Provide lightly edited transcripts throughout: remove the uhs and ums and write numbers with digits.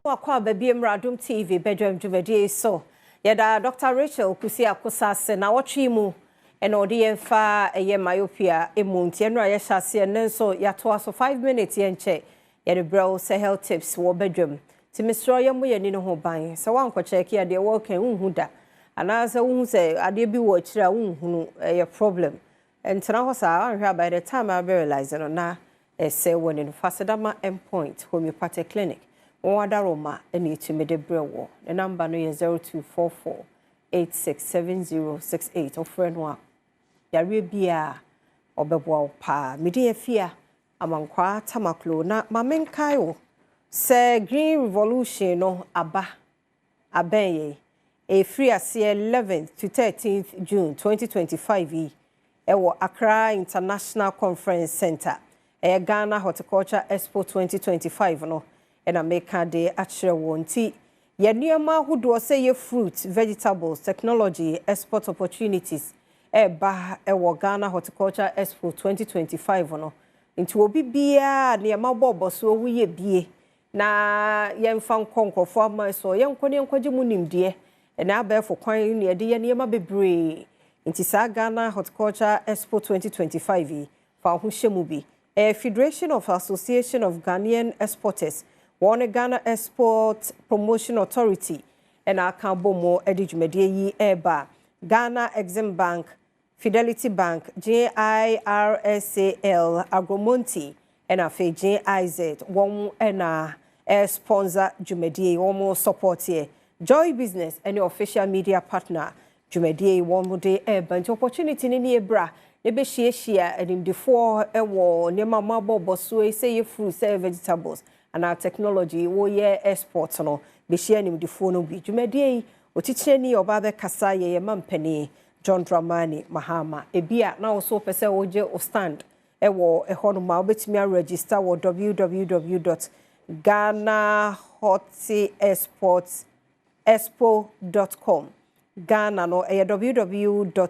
Akɔ aba bi mmra Adom TV badwam dwumadie yi so. Yɛda Dr. Rachel Kusi Akosa ase na wɔtwe mu ɛna ɔde yɛn fa ɛyɛ myopia emu. Nti ɛno a yɛhyɛ aseɛ ne nso yɛatoa so 5 minutes, yɛnkyɛ yɛde brɛ wo sɛ health tips wɔ badwam. Nti mesrɛ, yɛmmɔ yɛn ani no ho ban. Sɛ woankɔkyɛke a, deɛ wɔreka wonhu da, anaasɛ wohu sɛ adeɛ bi wɔ akyire a wonhunu, ɛyɛ problem. Ntena hɔ saa, anhwɛ a, by the time a realize no na ɛsɛ wɔ ne no. Fasedama Endpoint Homeopathic Clinic, wɔn adaroma ɛna etumi de brɛ wɔ. Ne number no yɛ 0244 867068. Ɔfrɛ no a, yareɛ biara ɔbɛboa wo paa. Mede afia Amankwaa Tamaklo na maame nkae wo sɛ Green Revolution no aba abɛn yɛn. Ɛfiri aseɛ 11th to 13th June 2025 yi ɛwɔ Accra International Conference Center. Ɛyɛ Ghana Horticulture Expo 2025 no ɛna meka de akyerɛ wɔn. Nti yɛ nneɛma ahodoɔ sɛ yɛ fruit, vegetables, technology, export opportunities ɛreba ɛwɔ Ghana Horticulture Expo 2025 no. Nti obi biara nneɛma bɔɔbɔ so woyɛ bie na yɛmfa nkɔ nkurɔfoɔ ama so, yɛnkɔ ne yɛnkɔgye mu nimdeɛ ɛna abɛɛfo kwan ne yɛde yɛ nneɛma bebree. Nti saa Ghana Horticulture Expo 2025 yi, fa ho hyɛ mu bi. Ɛyɛ Federation of Association of Ghanaian Exporters, wɔn Ghana Export Promotion Authority ɛna aka bɔ mu de dwumadie yi ɛreba. Ghana Exim Bank, Fidelity Bank, GIRSAL, Agromonti ɛna afei GIZ, wɔn ɛna sponsor dwumadie yi, wɔn support yɛ. Joy Business ɛne official media partner. Dwumadie yi wɔn de ɛreba, nti opportunity ni nie. Bra na ebɛhyiahyia animdifoɔ ɛwɔ nneɛma a wɔabɔbɔ so yi, sɛ yɛ fruit, sɛ yɛ vegetables anaa technology wɔyɛ export no, bɛhyia animdifoɔ no bi. Dwumadie yi otitire ɔbaa bɛkasa yɛ yɛ mampanin John Dramani Mahama. Ebi a na wɔso pɛ sɛ wɔgye o stand ɛwɔ ɛhɔnom a, wobɛtumi aregister wɔ www.ghanaHortiExportExpo.com. Ghana no ɛyɛ www.ghana,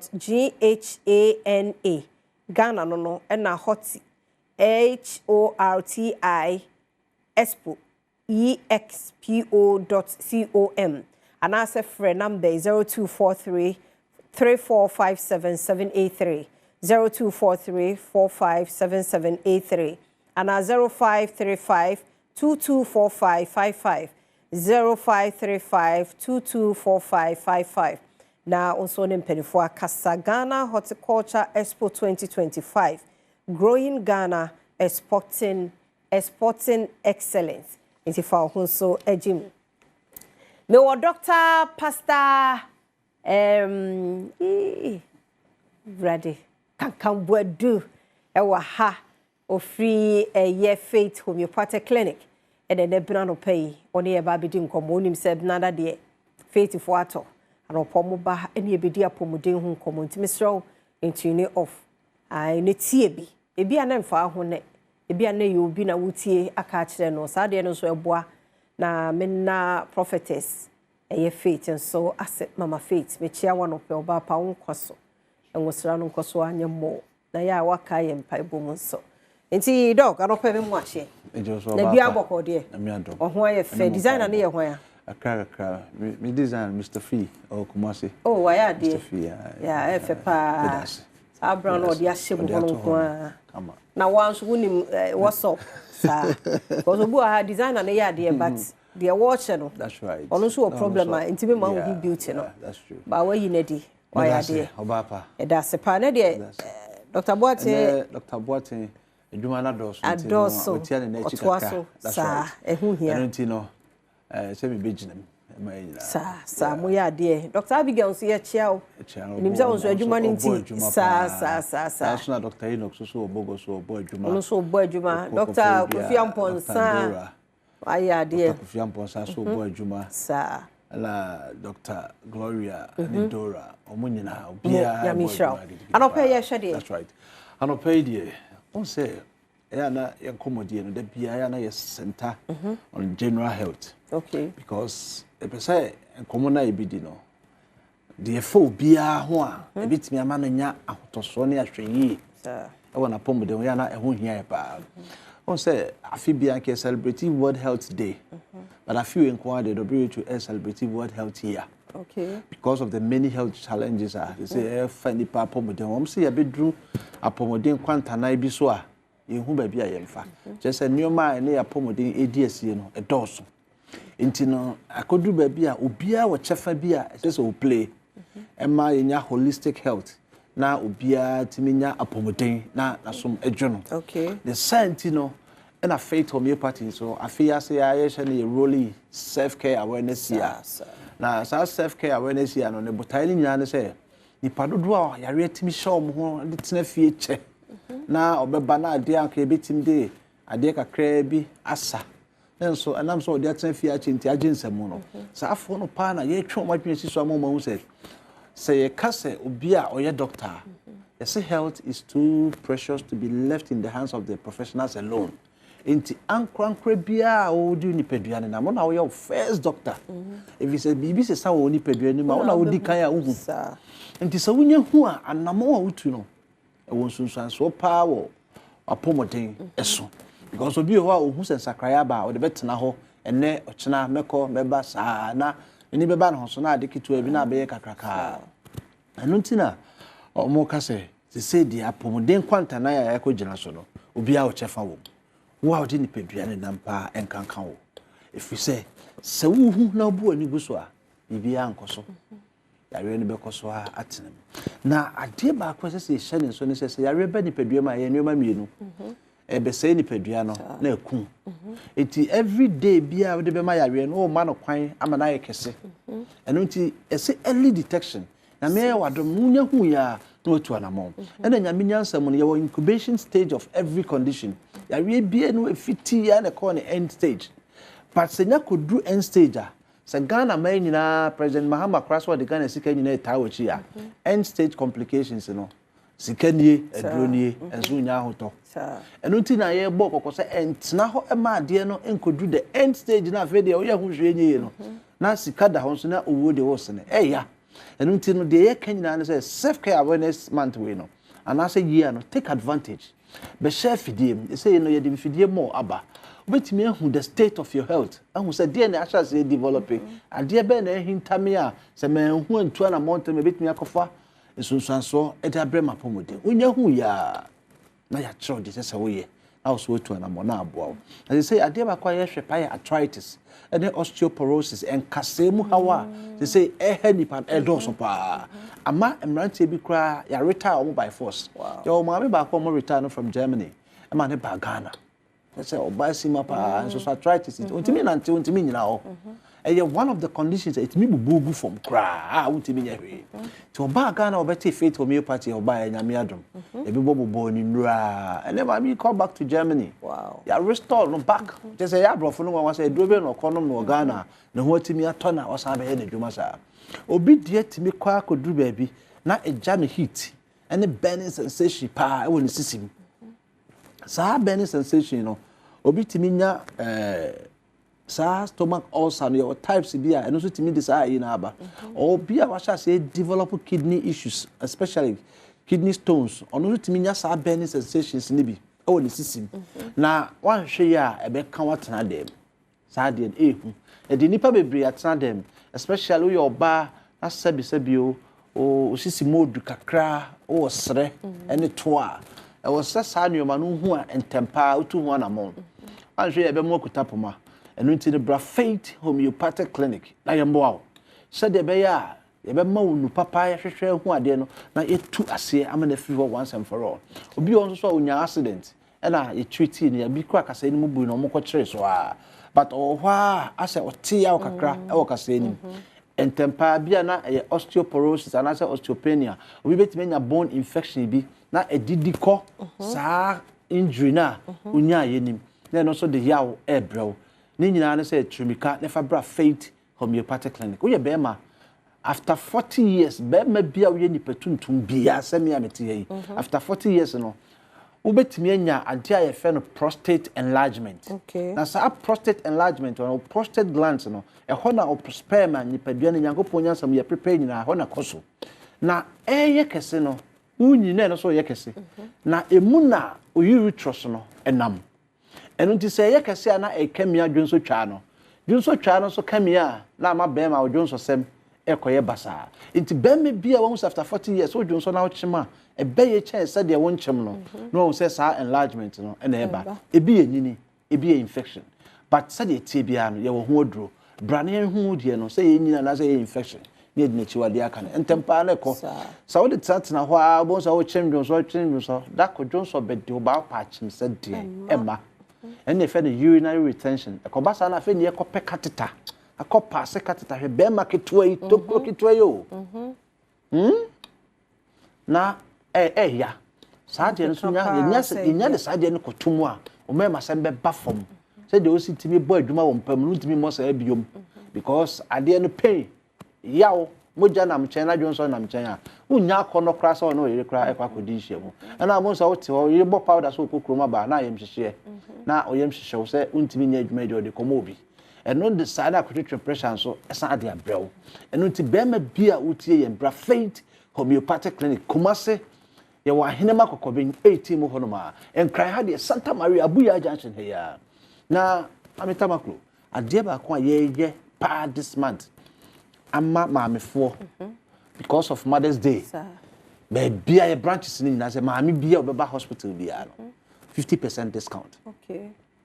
Ghana no ɛna horti, horti, expo, expo.com, anaasɛ frɛ number 0243 3457783, 0243 457783, anaa 0535 224555, 0535 224555, na nso ne mpanimfoɔ akasa. Ghana Horticulture Expo 2025, Growing Ghana, Exporting Excellence. Nti fa wo ho nso agye mu. Mewɔ Dr. Pastor Wurade Kankamboadu ɛwɔ ha. Ofiri ɛyɛ Faith Homeopathic Clinic ɛna ɛnɛ bena nɔpɛ yi ɔne yɛ ba abɛdi nkɔmmɔ. Onim sɛ benada deɛ, faithfoɔ atɔ anɔpɔ mo ba ɛne yɛbɛdi apɔmuden ho nkɔmmɔ. Nti mesrɛ wo, ntune off ne tie bi. Ebi a ne mfa ho ne ebi a ne yɛ obi na wotie aka akyerɛ no saa deɛ no nso ɛboa. Na menna Prophetess ɛyɛ Faith nso ase. Mama Faith, mekyia wa nɔpɛ. Ɔbaa pa, wo nkwa so nwosra no nkɔ so anyɛ mmɔ na yɛ a waka yɛ mpaebɔ mu nso. Nti Doc, anɔpɛ me mu ahyɛ na bia bɔkɔ deɛ, ɔho ayɛ fɛ. Designer ne yɛ hwan a? Kakra kakra, me design Mr. Fee ɔwɔ Kumasi. Oh, wayɛ adeɛ. Mr. Fee, yeah, ɛfɛ paa. Saa brown na ɔde ahyɛ mu hɔ no nko ara na wɔn nso wonim what's up saa, because obi wɔ ha, designer ne yɛ adeɛ, but deɛ wɔrehyɛ no, That's right. ɔno nso wɔ problem a ntumi ma wohu beauty no. That's true. Ba wayi n'adi, wayɛ adeɛ. Ɔbaa pa. Ɛda ase paa. Ne deɛ, Dr. Boateng. Dr. Boateng adwuma no adɔɔso. Adɔɔso. Ɔtia ne n'akyi ɔtoa kakra. So saa, ɛho hia. Ɛno nti no sɛ mebɛgyina mu ɛma yɛ nyinaa. Saa saa, moyɛ adeɛ. Dr. Abigail nso, yɛkyia wo. Nim sɛ wo nso adwuma no nti saa saa saa saa. Saa so na Dr. Enoch nso so wɔ Bogo so ɔbɔ adwuma. Ɔno nso ɔbɔ adwuma. Dr. Kofi Ampɔnsa ayɛ adeɛ. Dr. Kofi Ampɔnsa so ɔbɔ adwuma. Ɛna Dr. Gloria ne Dora, ɔmo nyinaa, obiara. Nyame nhyira wo. Anɔpɛ yɛhwɛ deɛ. That's right. Anɔpɛ yi deɛ, ɔn sɛ ɛyɛ ana yɛn nkɔmmɔdeɛ no da biara, ɛyɛ ana yɛ center on general health. Because ɛpɛ sɛ nkɔmmɔ no a yɛbɛdi no deɛ, ɛfa obiara ho a ɛbɛtumi ama no nya ahotɔsoɔ ne ahwɛyie ɛwɔ n'apɔmuden ho, yɛ ana ɛho hia yɛ paa. Ɔn sɛ afe biara nka celebrate World Health Day. But afe wei nko ara deɛ WHO ɛ celebrate World Health Year. Because of the many health challenges a sɛ ɛfa nipa apɔmuden. Wɔn sɛ yɛbɛduru apɔmuden kwantanan bi so a yɛnhu baabi a yɛmfa. Kyerɛ sɛ nneɛma a ɛne apɔmuden ɛdi asie no ɛdɔɔso. Nti no akɔduru baabi a obiara wɔ kyɛfa bi a ɛsɛ sɛ ɔplay ɛma yɛnya holistic health na obiara tumi nya apɔmuden na n'asom adwo no. The saa nti no ɛna Faith Homeopathy so afei ase a yɛhyɛ no yɛ rolling self care awareness year. Na saa self care awareness year no, ne botaeɛ no nyinaa ne sɛ nipa dodoɔ a yareɛ tumi hyɛ wɔn ho de tena fie kyɛ na ɔbɛba na adeɛ anka yɛbɛtumi de adeɛ kakraa bi asa ne nso ɛnam sɛ ɔde atena fie akyɛ nti agye nsɛm no, saa afoɔ no paa na yɛtwe wɔn adwene si so ama wɔn ahu sɛ yɛka sɛ obi a ɔyɛ doctor a, yɛsɛ health is too precious to be left in the hands of the professionals alone. Nti ankorankora biara a wɔdi nipadua no nam, wo na woyɛ wo first doctor, ɛfiri sɛ biribi sesa wɔ wo nipadua no mu a, wo na wodi kan a wohu. Nti sɛ wonya hu a, anammɔn a wotu no ɛwɔ nsunsuansoɔ paa wɔ apɔmuden ɛso, because obi wɔ hɔ a ohu sɛ nsakraeɛ aba a, ɔde bɛtena hɔ ɛnɛ, ɔkyena mɛkɔ mɛba saa, na n'ani bɛba ne ho so na ade ketewa bi na abɛyɛ kakrakaa. Ɛno nti na ɔmo ka sɛ sese deɛ apɔmuden kwantanan a yɛakɔ gyina so no, obiara wɔ kyɛfa wɔ mu. Wo a wode nipadua ne nam paa ɛnkanka wo, ɛfiri sɛ wohu na wobu w'ani gu so a, biribiara nkɔ so, yareɛ no bɛkɔ so a atena mu. Na adeɛ baako a ɛsɛ sɛ yɛhyɛ ne nso ne sɛ yareɛ ba nipadua mu a, ɛyɛ nneɛma mmienu: ɛbɛsɛe nipadua no na ɛkum. Nti every day biara wode bɛma yareɛ no, wɔma no kwan ama no ayɛ kɛse. Ɛno nti ɛsɛ early detection. Nyame ayɛ wadom, wonya hu yɛ a, na watu anammɔn. Ɛna Nyame nyansa mu no, yɛwɔ incubation stage of every condition. Yareɛ biara no ɛfiti yɛ na ɛkɔɔ ne end stage, but sɛ nya kɔduru end stage a, sɛ Ghana man nyinaa, President Mahama koraa sɛ ɔde Ghana sika nyinaa ɛtaa wɔ akyi a, end stage complications no, sika nie, aduro nie, ɛnso nya ahotɔ. Ɛno nti na yɛbɔ kɔkɔ sɛ ɛntena hɔ ma adeɛ no nkɔduru the end stage na afei deɛ woyɛ ho hwee nyɛ yie no na sika da hɔ nso na owuo deɛ wɔsene ɛya. Ɛno nti no deɛ yɛka nyinaa no sɛ self care awareness month wei no anaasɛ year no, take advantage, bɛhyɛ afidie mu. Ɛsɛ no yɛde mfidie mɔ aba, wobɛtumi ahu the state of your health, ahu sɛ deɛ na ahyɛ aseɛ develop, adeɛ bɛɛ na ahintame a sɛ manhu antu anammɔntɛm ɛbɛtumi akɔfa nsunsuansoɔ de abrɛ ma apɔmuden. Wonya hu yaa na yɛakyerɛw deɛ sɛ woyɛ na wo so watu anammɔ na aboa wo. Na sɛ adeɛ baako a yɛhwɛ pa yɛ arthritis ne osteoporosis, nkasɛɛ mu haw a sɛ ɛha nipa no ɛdɔɔso paa ama mmeranteɛ bi koraa yɛaretire wɔn by force. Yɛwɔ maame baako a wɔn retire no from Germany ɛma ne ba Ghana sɛ ɔbaa si ma paa nso so arthritis nti ontumi nante, ontumi nyina hɔ. Ɛyɛ one of the conditions a ɛtumi bubu gu fam koraa a wontumi nyɛ hwee. Nti ɔbaa Ghana, ɔbɛte Faith Homeopathy, ɔbaa yɛ Nyame adom ebi bɔ bobɔ ne nnura, ɛnɛ maame yi call back to Germany. Yɛ restore no back. Kyerɛ sɛ ɛyɛ aborɔfo no nwanwa sɛ aduro bɛyɛ na ɔkɔ nom no wɔ Ghana ne ho atumi atɔ na ɔsan bɛyɛ n'adwuma saa. Obi deɛ tumi kɔ akɔduru baabi na ɛgya no heat ɛne burning sensation paa ɛwɔ ne sisi mu. Saa burning sensation no, obi tumi nya saa stomach ulcer no, yɛwɔ types bi a ɛno nso tumi de saa ayi na aba. Obi a wahyɛ aseɛ develop kidney issues, especially kidney stones, ɔno nso tumi nya saa burning sensations no bi ɛwɔ ne sisi mu. Na wanhwɛ yi a, ɛbɛka watena dɛm. Saa deɛ no ehu ɛde nipa bebree atena dɛm, especially woyɛ ɔbaa na sɛbisɛbi o osisi mu odu kakra, wowɔ serɛ ɛne to a, ɛwɔ sɛ saa nneɛma no hu a ntɛm paa wotu ho anammɔn. Wanhwɛ yɛ ɛbɛmo akuta poma. Ɛno nti no, bra Faith Homeopathic Clinic na yɛmmoa wo sɛdeɛ ɛbɛyɛ a yɛbɛma wo nu papa, yɛhwehwɛ ho adeɛ no na yɛtu aseɛ ama no afiri hɔ once and for all. Obi wɔ nso so a onya accident ɛna yɛtreat no, yɛbi kora kasɛɛ no mu bui na ɔmo kɔkyere so a, but ɔwɔ hɔ a asɛ ɔte yaw kakra ɛwɔ kasɛɛ no mu ntɛmpaa bi a, na ɛyɛ osteoporosis anaasɛ osteopenia. Obi bɛtumi anya bone infection bi na ɛdidi kɔ saa injury no a onyaa yɛ nim na ɛno nso de yaw ɛɛbrɛ wo. Ne nyinaa ne sɛ turimika ne fa bra Faith Homeopathic Clinic. Woyɛ bɛrima after 40 years, bɛrima bi a woyɛ nipa tuntum biara sɛ me a mete ha yi, after 40 years no, wobɛtumi anya adeɛ a yɛfrɛ no prostate enlargement. Na saa prostate enlargement no, prostate glands no, ɛhɔ na ɔp sperm a nipadua no Nyankopɔn nyansam yɛ prepare nyinaa, ɛhɔ na kɔ so na ɛyɛ kɛse no. Wonyi na ɛno nso yɛ kɛse na emu na uterus no ɛnam. Ɛno nti sɛ ɛyɛ kɛse a na ɛka mmea dwo nso twaa no. Dwonsɔ twaa no nso kame a, na ama bɛrima a ɔdwonsɔsɛm ɛkɔyɛ basaa. Nti bɛrima bi a wɔn sɛ after 40 years wodwonsɔ na wokyem a, ɛbɛyɛ kyɛn sɛdeɛ wonkyem no, na wɔn sɛ saa enlargement no ɛna ɛba. Ebi yɛ nyini, ebi yɛ infection, but sɛdeɛ tie biara no, yɛwɔ ho aduro. Bra na yɛn ho deɛ no sɛ yɛ nyini anaasɛ yɛ infection ne yɛde n'akyiwadeɛ aka no ntɛm paa na ɛkɔ. Sɛ wode tenatena hɔ a, wobɛhu sɛ wokyem dwonsɔ, kyem dwonsɔ da kɔ, dwonsɔ bɛde wo baa pa akyem sɛ deɛ ɛma ɛne yɛfrɛ no urinary retention. Ɛkɔba saa no, afei ne yɛkɔpɛ catheter akɔ paase catheter. Hwɛ bɛrima ketewa yi, tokuro ketewa yi o, Na ɛɛya saa deɛ no so nya yɛnya de saa deɛ no kɔto mu a, ɔmɛɛma sɛm bɛba fam sɛdeɛ osi tumi bɔ adwuma wɔ mpam no, ntumi mmɔ saa biom because adeɛ no pain, yaw, mogya nam nkyɛn na dwonsɔ nam nkyɛn a, wonya akɔnnɔ koraa sɛ ɔne ɔyere koraa ɛkɔ akɔdi nhyiamu. Ɛna mo nso wote hɔ, yere bɔ powder sɛ ɔkɔ kurom aba na ayam hyehyeɛ na ɔyam hyehyɛ wo sɛ wontumi nyɛ adwuma yi deɛ ɔde kɔmɔ obi. Ɛno de saa na akɔtwetwe pressure nso ɛsan ade abrɛ wo. Ɛno nti bɛrima bi a wotie yɛn, bra Faith Homeopathic Clinic, Kumase, yɛwɔ Ahenema Kɔkɔben 18 mu hɔnom a Nkran ha deɛ, Santa Maria Abuya Junction ha yi a. Na Amitamaklo, adeɛ baako a yɛyɛ paa this month ama maamefoɔ because of Mother's Day, baabi a yɛ branches no nyinaa, sɛ maame bi a ɔbɛba hospital biara no, 50% discount.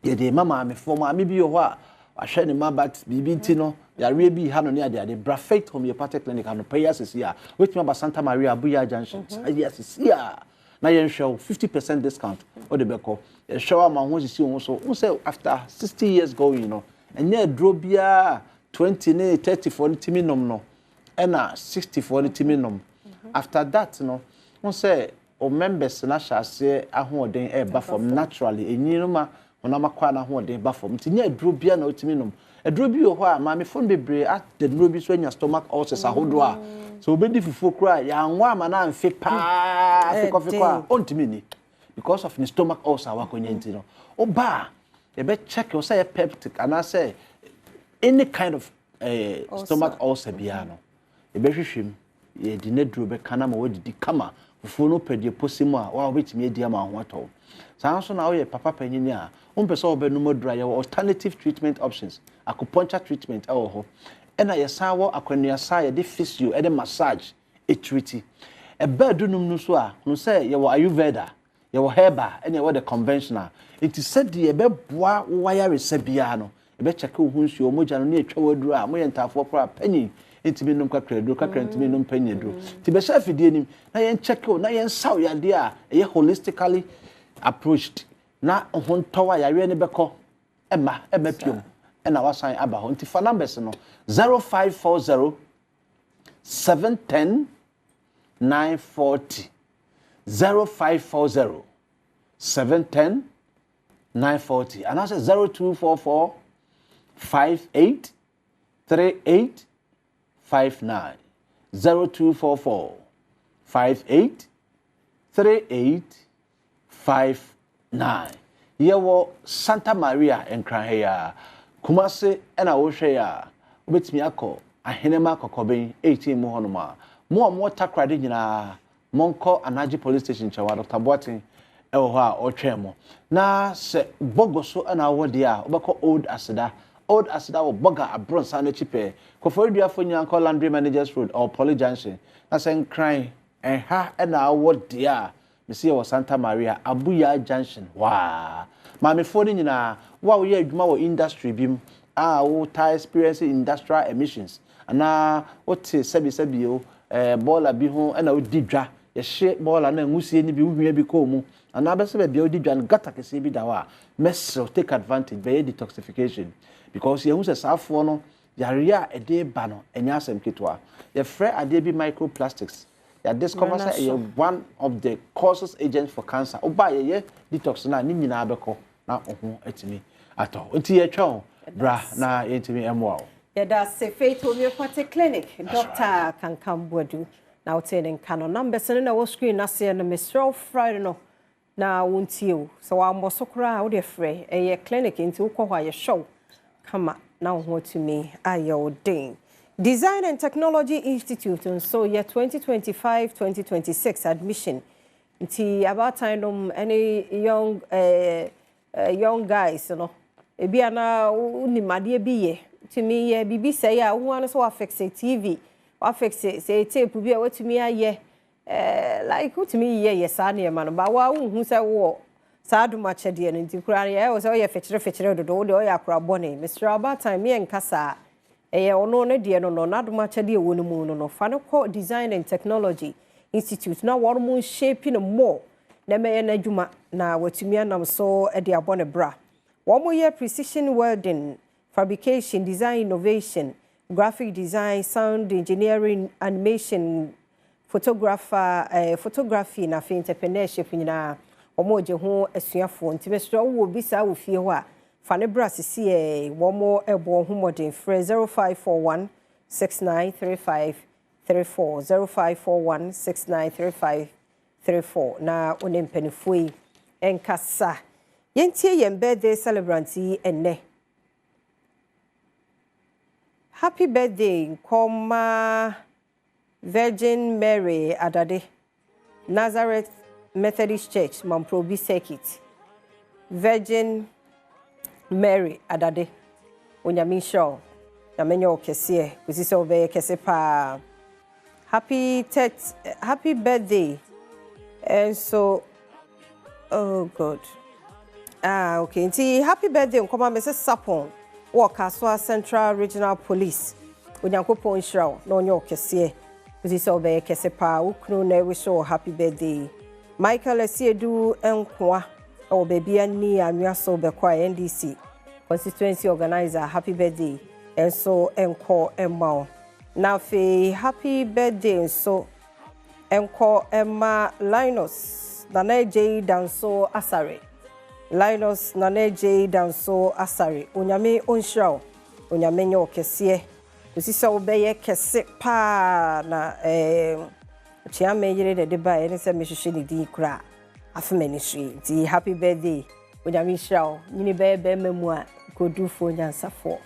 Yɛde ma maamefoɔ. Maame bi wɔ hɔ a wahwɛ ne ma but biribi nti no, yareɛ bi ha no ne adeade, bra Faith Homeopathic Clinic anɔpa yi asesi a wobɛtumi aba Santa Maria Abuya Junction saa yi asesi a na yɛnhwɛ wo. 50% discount wode bɛkɔ, yɛhwɛ wo ama ho sisi wo ho so. Wo sɛ after 60 years going no, ɛnyɛ aduro biara 20 ne 30 foɔ no tumi nom no ɛna 60 foɔ no tumi nom. After that no, wo sɛ o members no ahyɛ aseɛ ahoɔden ɛreba fam naturally. Enyi no ma honam akɔ a n'ahoɔden ba fam, nti nyɛ aduro biara na wotumi nom. Aduro bi wɔ hɔ a maamefoɔ no bebree ada nnuro bi so anya stomach ulcers ahodoɔ a sɛ obɛdi fufuo koraa, yɛanwɔ ama no amfe paa fikɔfikɔ a, ɔntumi nni because of ne stomach ulcer a wakɔnya. Nti no woba a, yɛbɛ check wo sɛ yɛ peptic anaasɛ any kind of stomach ulcer biara no, yɛbɛhwehwɛ mu, yɛde n'aduro bɛka na ma wadidi kama. Fufuo no pɛ deɛ posi mu a wa wobɛtumi adi ama ho atɔ wo. Saa nso na woyɛ papa panyin a wompɛ sɛ wobɛnom aduro a, yɛwɔ alternative treatment options. Acupuncture treatment ɛwɔ hɔ, ɛna yɛsan wɔ akwanuasa a yɛde physio ɛne massage ɛ treat. Ɛbaa dunum no so a, hunu sɛ yɛwɔ Ayurveda, yɛwɔ herbal, ɛna yɛwɔ the conventional. Nti sɛdeɛ ɛbɛboa wo wayaresa biara no, ɛbɛkyɛke wo ho nsuo, mogya no ne atwa w'aduro a moyɛ ntaafoɔ koraa panyin ntumi nom kakra aduro kakra, ntumi nom panyin aduro. Nti bɛhyɛ afidie nim na yɛnkyɛke wo na yɛnsaw yadeɛ a ɛyɛ holistically approached na ho ntɔw a yareɛ no bɛkɔ ɛma piom ɛna wasan aba hɔ. Nti fa numbers no: 0540 710 940, 0540 710 940, anaasɛ 0244 58 38 59, 0244 58 38 59. Yɛwɔ Santa Maria Nkran ha yi a. Kumase ɛna wohwɛ yi a, wobɛtumi akɔ Ahenema Kɔkɔben 18 mu hɔnom a. Mo a mowɔ Takoradi nyinaa, monkɔ Anagye Police Station nkyɛn, Dr Boaten ɛwɔ hɔ a ɔretwɛn mo. Na sɛ Bɔgɔ so ɛna wowɔ deɛ a, wobɛkɔ Old Aseda. Old Aseda wɔ Bɔga aborɔnsan n'akyi pɛɛ. Kɔfɔriduafoɔ nyinaa nkɔ Landry Managers Road ɔwɔ Poly Junction. Na sɛ Nkran ɛha ɛna wowɔ deɛ a, mesi yɛwɔ Santa Maria Abuya Junction hɔ a. Maamefoɔ no nyinaa, wo a woyɛ adwuma wɔ industry bi mu a wotaa experience industrial emissions, anaa wote sɛbisɛbi o bɔɔla bi ho ɛna wodi dwa, yɛhye bɔɔla na nwusie no bi wohwia bi kɔɔ mu, anaa bɛsɛ baabi a wodi dwa no gutter kɛseɛ bi da hɔ a, mɛsrɛ, take advantage bɛyɛ detoxification because yɛhu sɛ saafoɔ no yareɛ a ɛde ba no ɛnyɛ asɛm ketewa. Yɛfrɛ adeɛ bi microplastics. Yɛ discover sɛ ɛyɛ one of the causes agents for cancer. Woba yɛyɛ detox no a, ne nyinaa bɛkɔ na wo ho atumi atɔ. Nti yɛtwa wo, bra na yɛntumi mmoa wo. Yɛda ase, Faith Homeopathic Clinic, Dr Kankam Boadu na wote ne nka no. Numbers no na ɛwɔ screen n'aseɛ no. Mesrɛ wo, frɛ no na wontie wo. Sɛ wammɔ so koraa a, wode frɛ. Ɛyɛ clinic nti wokɔ hɔ a, yɛhwɛ wo kama na wo ho atumi ayɛ wo den. Design and Technology Institute nso yɛ 2025-2026 admission. Nti abaatan nom ne young guys no, ebi ana wonim adeɛ bi yɛ. Wotumi yɛ biribi sɛe a, wohu ano sɛ wafixe TV, wafixe sɛ tape bi a watumi ayɛ, like wotumi yɛ saa nneɛma no ba wa wonhu sɛ wowɔ saa adom akyɛdeɛ no. Nti koraa no yɛyɛ wo sɛ woyɛ fekyere fekyere dodo, wode ɔyɛ akora bɔne. Mesrɛ, ɔbaatan meyɛnka saa. Ɛyɛ ɔno ne deɛ no, n'adom akyɛdeɛ ɛwɔ no mu no, fa no kɔ Design and Technology Institute na wɔn mo shape no more na ɛmɛyɛ n'adwuma na watumi anam so de abɔ ne bra. Wɔn yɛ precision welding, fabrication, design innovation, graphic design, sound engineering, animation, photographer, photography na afei entrepreneurship nyinaa wɔn gye ho asuafoɔ. Nti mesrɛ, wowɔ bi saa wɔ fie hɔ a, fa ne bra sisi ɛ wɔn ɛbɔ ho mmɔden. Frɛ 0541 6935 34, 0541 6935 34 na wo ne mpanimfoɔ yi nkasa. Yɛntie yɛn birthday celebrant yi ɛnnɛ. Happy birthday nkɔma Virgin Mary Adade, Nazareth Methodist Church, Mamprobi Circuit. Virgin Mary Adade, Onyame nhyira wo, Nyame nyɛ wo kɛseɛ kòsi sɛ wobɛyɛ kɛse paa. Happy birthday nso, oh God, ah, okay. Nti happy birthday nkɔma Mrs Sapon wɔ Kasoa Central Regional Police. Onyankopɔn nhyira wo na ɔnyɛ wo kɛseɛ kòsi sɛ wobɛyɛ kɛse paa. Wo kunu na ɛwish wo happy birthday, Michael Asiedu Nkoa, ɛwɔ baabi ani anwea so bɛkɔ a NDC constituency organizer. Happy birthday nso nkɔ mma wo. Na afei happy birthday nso nkɔ mma Linus Nana Agye Danso Asare. Linus Nana Agye Danso Asare, Onyame ɔnhyira wo, Onyame nyɛ wo kɛseɛ kòsi sɛ wobɛyɛ kɛse paa. Na kyea me yere na ɛde baeɛ ne sɛ mehwehwɛ ne din koraa afe m'ani so yi. Nti happy birthday, Onyame nhyira wo, nyini bɛyɛ bɛrima mu a nkodufoɔ nyansafoɔ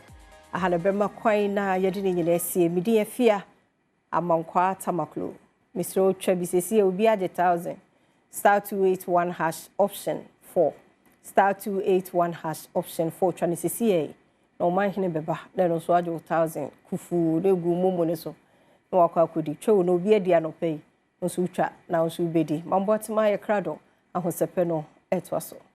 aha na bɛma kwan na yɛde ne nyinaa sie. Medin Afia Amankwaa Tamaklo. Mesrɛ, otwa bi sɛsi obi agye 1000, *281# option 4, *281# option 4. Twa ne sɛsi yɛ na ɔman hene bɛba na ɛno nso agye wo 1000 kufuu na egu momo ne so na wakɔ akɔdi. Twa wo na obi adi anɔpa yi nso, twa na nso wobɛdi. Mamboatema yɛ krado ahosɛpɛ no ɛtoa so.